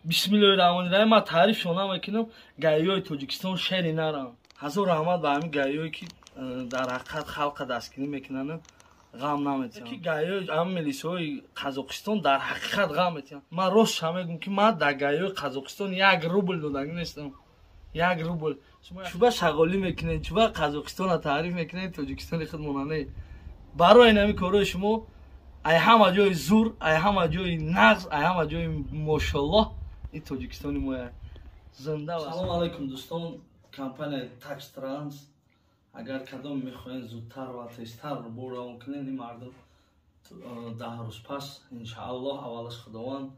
Бисмиллоҳи раҳмони раҳим, ман таърифшон намекунам. Гаиёи Тоҷикистон шери нарам. Ҳазор раҳмат ба ҳамин гаиёе ки дар ҳақиқат халқа дастгирӣ мекунанд, ғам наметиҳанд. Ки гаиёи ҳамин милисияҳои Қазоқистон дар ҳақиқат ғам метиҳанд. Ман ростша мегӯм, ки ман дар гаиёи Қазоқистон 1 рубл додагӣ нестам. 1 рубл. Чуба шағолӣ мекунед, чуба Қазоқистонро таъриф мекунед, Тоҷикистони худмона не. Барои ин ҳамин корҳои шумо ай ҳама ҷои зур, ай ҳама ҷои нағз, ай ҳама ҷои мошаллоҳ ин Тоҷикистони моя зинда. Салому алайкум, дӯстон. Компанияи Тач Транс, агар кадом мехоҳед зудтар ва тезтар бор равон кунед, ин мардум 10 рӯз пас, иншааллоҳ, аввалаш Худованд,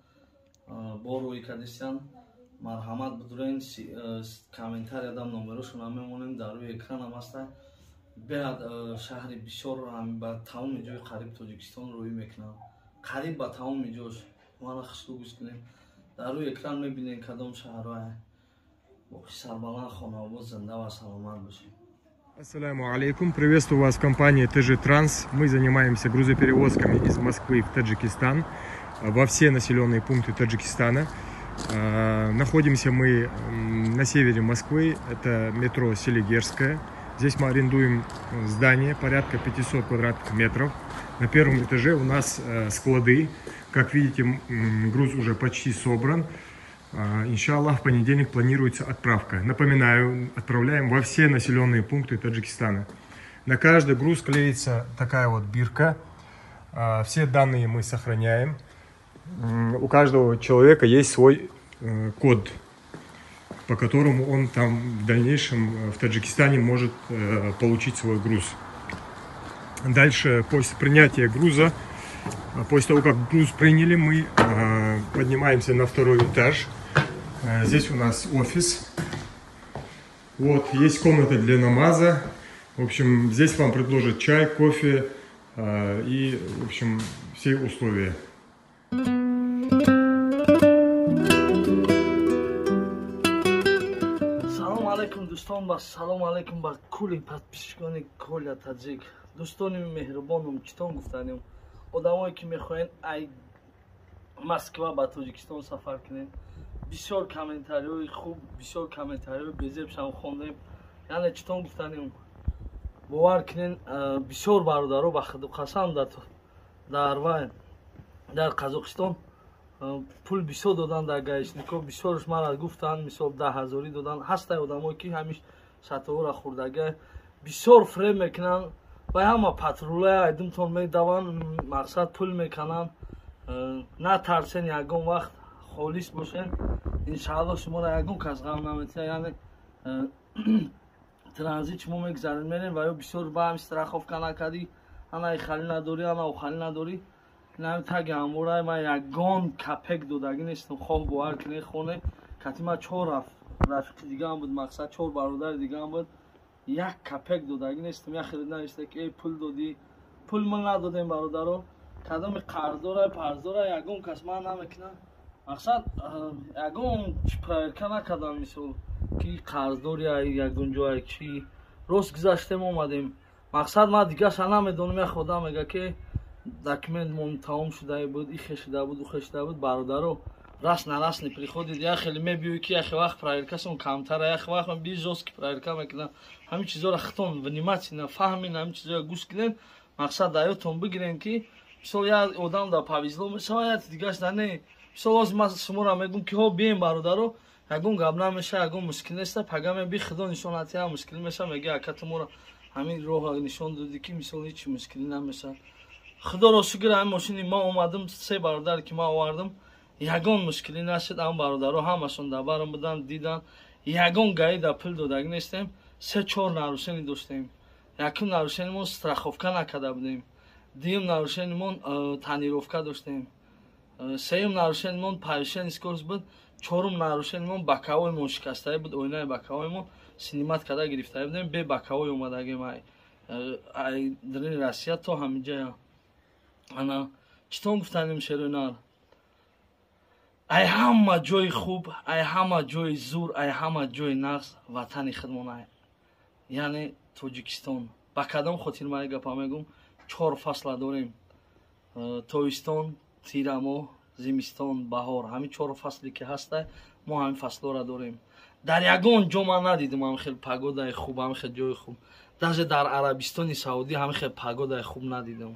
бор рӯй кардистиян. Марҳамат, бидурен, комментариядам номерошона мемонем, дар рӯи экранам ҳаста. Беҳад шаҳри бисёр, ба тамоми ҷои қариб Тоҷикистон рӯӣ мекунам, қариб ба тамоми ҷош. Мана хислу гӯш кунем, дар рӯи экран мебинем кадом шаҳрҳое. Боқи сарбаланд, хонаобод, зинда ва саломат бошед. Ассаляму алейкум. Приветствую вас в компании ТЖ Транс. Мы занимаемся грузоперевозками из Москвы в Таджикистан, во все населенные пункты Таджикистана. Находимся мы на севере Москвы, это метро Селигерская. Здесь мы арендуем здание порядка 500 квадратных метров. На первом этаже у нас склады. Как видите, груз уже почти собран. Иншаллах, в понедельник планируется отправка. Напоминаю, отправляем во все населенные пункты Таджикистана. На каждый груз клеится такая вот бирка. Все данные мы сохраняем. У каждого человека есть свой код, по которому он там в дальнейшем в Таджикистане может получить свой груз. Дальше, после принятия груза, после того, как груз приняли, мы поднимаемся на второй этаж. Здесь у нас офис. Вот, есть комната для намаза. В общем, здесь вам предложат чай, кофе и, в общем, все условия. Салом алейкум, дӯстон, ва салом алейкум ба кулли подписчикони Коля Таҷик. Дӯстони меҳрубонум, читон гуфтанем, одамое ки мехоҳед ай Москва ба Тоҷикистон сафар кунед, бисёр комментариҳои хуб, бисёр комментариҳои безебшам хондем. Яъне читон гуфтанем, бовар кунед, бисёр бародаро, ба худу қасам, дар вай, дар Қазоқистон пул бисёр додан дар гаишнико. Бисёрш мара гуфтанд, мисол, 10 ҳазорӣ додан. Ҳастай одамое ки ҳамиш сатовора хӯрдага, бисёр фреб мекунанд ва ҳама патрулая айдумтон медаванд, мақсад пул мекунанд. Натарсен, ягон вақт холис бошен, иншаалло, шуморо ягон кас ғам наметиҳад. Яъне транзит шумо мегзаред, мерем ва ё бисёр ба ҳами страховка накардӣ, ана хали надорӣ, ана охали надорӣ. Нами таги ҳамворай ман ягон копейк додагӣ нестам. Хоҳ бовар кунед, хоне кати ман чор рафиқи дигаам буд, мақсад, чор бародари дигаам буд, як копейк додагӣ нестам. Як хеле нависта ки эй, пул додӣ. Пул мо надодем, бародаро. Кадоми қарздора, парздора, ягон кас ман намекунам. Мақсад, ягон проверка накардам, мисол, ки қарздори ягон ҷое чи. Рост гузаштем, омадем. Мақсад, ман дигаша намедонам. Як одам мега ки документмон тамом шуда буд, ихе шуда буд, ухе шуда буд. Бародаро, раз на раз не приходит. Як хеле мебиёй ки яхе вақт проверкасон камтара, яхе вақт би жёсткий проверка мекунам. Ҳамин чизоро хитон внимательно фаҳмин, ҳамин чизоро гӯш кунен, мақсад, даётон бигирен, ки мисол, як одам да повезло мешава, як дигаш да не. Мисол, ҳозир ман шуморо мегӯм ки ҳо, бием, бародаро, ягон гап намеша, ягон мушкил неста. Пага меби, Худо нишон натиҳа, мушкил меша, меги: «Ака, ту моро ҳамин роҳ нишон додӣ», ки мисол, ҳеҷ мушкилӣ намеша. Худоро шукр, ҳамин мошини ма омадам, се бародаре ки ман овардам, ягон мушкилӣ нашуд. Ам бародаро ҳамашон дар барам буданд, дидан, ягон гаи да пул додагӣ нестем. Се чор нарушение доштем. Якум нарушениемон страховка накарда будем, дуюм нарушениемон тонировка доштем, сеюм нарушениемон превышение скорость буд, чорум нарушениемон боковоймон шикастае буд, оинаи боковоймон снимать карда гирифтае будем. Бе боковой омадагем ай дарини Россия то ҳаминҷая. Ана читон гуфтанем, шероинар, ай ҳама ҷои хуб, ай ҳама ҷои зур, ай ҳама ҷои нағз ватани худмон ай, яъне Тоҷикистон. Ба кадом хотир ман гапа мегӯм? Чор фасла дорем: тобистон, тирамоҳ. Зимистон, баҳор, ҳамин чор фасле ки ҳаста, мо ҳамин фаслҳоро дорем. Дар ягон ҷо ман надидам ҳамин хел погодаи хуб, ҳамин хел ҷои хуб. Даже дар Арабистони Саудӣ ҳамин хел погодаи хуб надидам.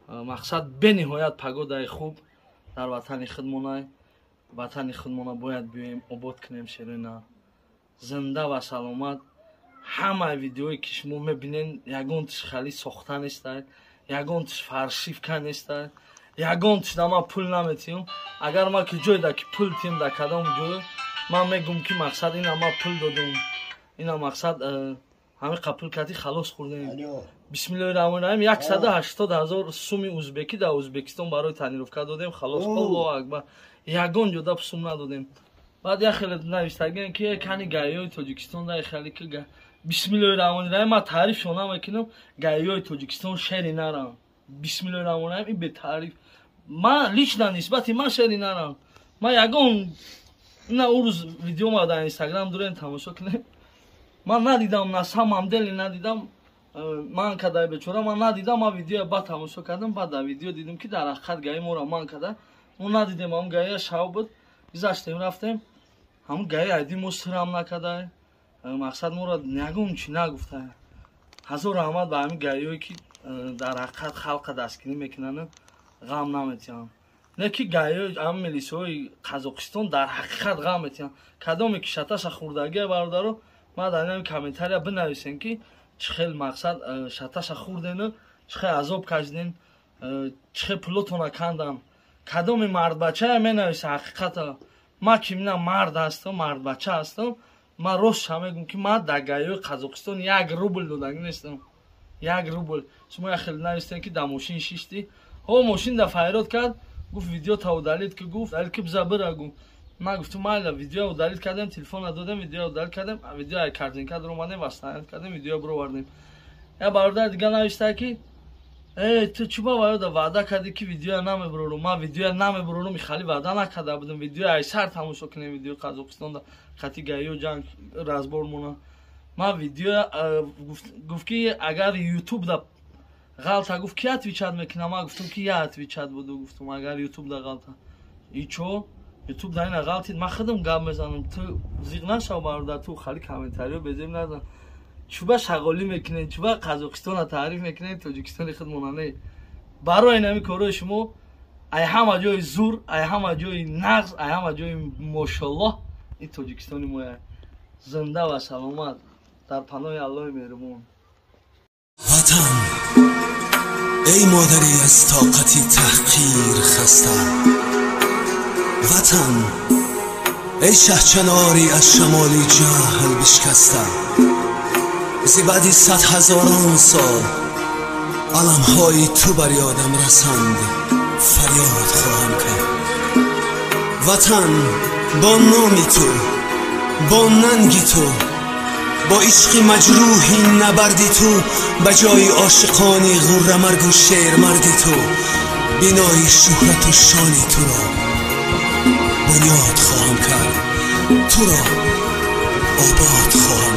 Мақсад, бениҳоят погодаи хуб дар ватани худмонай. Ватани худмона бояд биёем, обод кунем. Шерина, зинда ва саломат. Ҳамаи видеое ки шумо мебинен, ягон тиш хали сохта нестай, ягон тиш фальшивка нестай, ягон тиш да ман пул наметиҳам. Агар ман ки ҷойда ки пул тиҳам, дар кадом ҷой ман мегӯм, ки мақсад, ина ман пул додум, ина мақсад, ҳамин қа пул кати халос хӯрдем. Бисмиллоҳи раҳмони раҳим, 180 000 суми узбекӣ дар Узбекистон барои тонировка додем, халос. Аллоҳу акбар, ягон ҷода сум надодем. Баъд як хеле навиштагиам, ки кани ГАИ-ёи Тоҷикистон да хеле ки. Бисмиллоҳи раҳмони раҳим, ман таърифшон намекунам. ГАИ-ёи Тоҷикистон шери нарам. Бисмиллоҳи раҳмони раҳим, ин бетаъриф. Ман лично нисбати ман шери нарам. Ман ягон ина ӯ рӯз видео ма дар Инстаграм дурем, тамошо кунем. Ман надидам, на самом деле надидам. Ман кадай бечора, ман надидам. Ман видео баъд тамошо кардам, баъд дар видео дидам, ки дар ҳақиқат ГАИ моро ман када. Мо надидем, ҳамн ГАИ-я шав буд, гузаштем, рафтем. Ҳамн ГАИ айди мо сирам накадай, мақсад, моро ягон чӣ нагуфта. Ҳазор раҳмат ба ҳамин ГАИ-ёе ки дар ҳақиқат халқа дастгирӣ мекунанд, ғам наметиҳанд. Не ки ГАИ-ё, ҳамин милисияҳои Қазоқистон дар ҳақиқат ғам метиҳанд. Кадоме ки шаташа хӯрдагия, бародаро, ман дар ин комментария бинависем, ки чӣ хел мақсад шаташа хӯрдену чӣ хел азоб кашиден, чӣ хел пулотона кандан. Кадоми мардбачая менависа ҳақиқата. Ман ки мина мард ҳастам, мардбача ҳастам, ман ростша мегӯм, ки ман дар ГАИ-ёи Қазоқистон як рубл додагӣ нестам, як рубл. Шумо як хел навистем, ки дар мошин шиштӣ. Ҳо, мошин да файрод кард, гуфт, видео та удалить ки, гуфт, удалить ки, биза бира, гуфт. Ман гуфтум, майла, видео удалить кардем, телефона додем, видео удалить кардем, видео ай корзинка даромадем, восстановить кардем, видео бировардем. Я бародар дига нависта, ки э, ту чӣ ба ваёда ваъда кардӣ, ки видеоя намебурорум? Ман видеоя намебурорум, хали ваъда накарда будам. Видеоя ай сар тамошо кунем, видеои Қазоқистонда хати ГАИ-ё ҷанг разбор мона. Ман видеоя гуфт, ки агар Ютуб да ғалта, гуфт, ки отвечать мекунам. Ман гуфтум, ки я отвечать буду, гуфтум, агар Ютуб да ғалта. Ичо Ютуб да ина ғалтид, ман худам гап мезанам. Ту зиқ нашав, бародар, ту хали комментариё безеб назан. Чуба шағолӣ мекунед, чуба Қазоқистона таъриф мекунед, Тоҷикистони худмона не? Барои нами корои шумо, ай ҳама ҷои зур, ай ҳама ҷои нағз, ай ҳама ҷои мошоллоҳ, ин Тоҷикистони моя. Зинда ва саломат, дар паноҳи Аллоҳи меҳрубон. Ватан, эй модари аз тоқати таҳқир хаста, ватан, эй шаҳчанори аз шамоли ҷаҳл бишкаста, зи баъди сад ҳазорон сол аламҳои ту бар ёдам расанд, фарёд хоҳам кард. Ватан, бо номи ту, бо нанги ту, бо ишқи маҷрӯҳи набарди ту, ба ҷои ошиқони ғуррамаргу шермарди ту, бинои шӯҳрату шони туро бунёд хоҳам кард, туро обод хоҳам.